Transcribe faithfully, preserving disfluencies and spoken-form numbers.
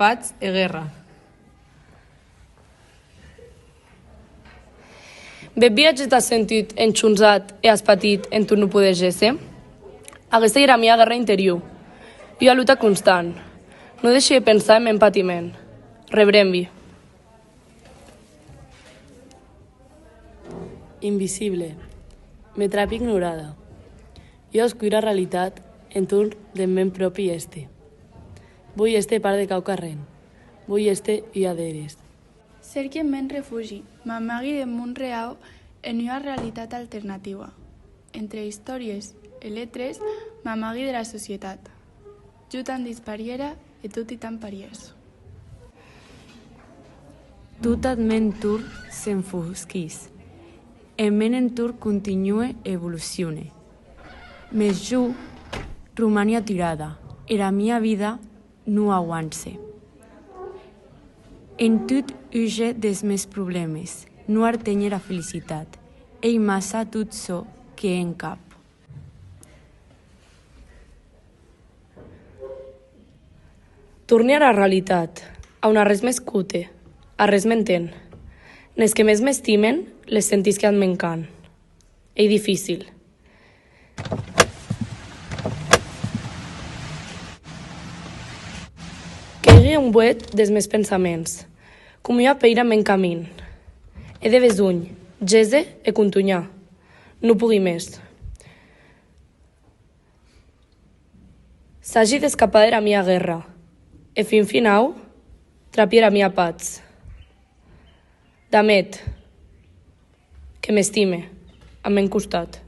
Patz e guèrra. Bèth viatge t'as sentut enchonzat e as patit en tot non poder gésser? Aguesta ei era mia guèrra interior, ua luta constant. Non deishi de pensar en mèn patiment. Rebrembi. Invisible. Me trapi ignorada. Ua oscura realitat entorn deth mèn pròpi èster. Voi èster part de quauquarren. Voi èster ua d'eres. Cerqui eth mèn refugi, m'amagui deth mon reau en ua realitat alternativa. Entre istòries e letres, m'amagui dera societat. Jo tant dispariera e toti tant parièrs. Tot ath mèn torn s'enfosquís. Eth mèn entorn continue e evolucione. Mès jo romani aturada, era mia vida non auance. En tot húger des mèns problèmes, non artenhe era felicitat, ei massa tot çò que è en cap. Torni ara realitat, a on arrés m'escote, arrés m'enten. Nes que mès m'estimen, les sentisqui ath mèn cant. Ei dificil. Queigui en buec des mèns pensaments, com ua pèira en mèn camin. È de besonh gésser e contunhar. Non pogui mès. Sagi d'escapar dera mia guèrra e fin finau trapi era mia patz. Damb eth que m'estime, ath mèn costat.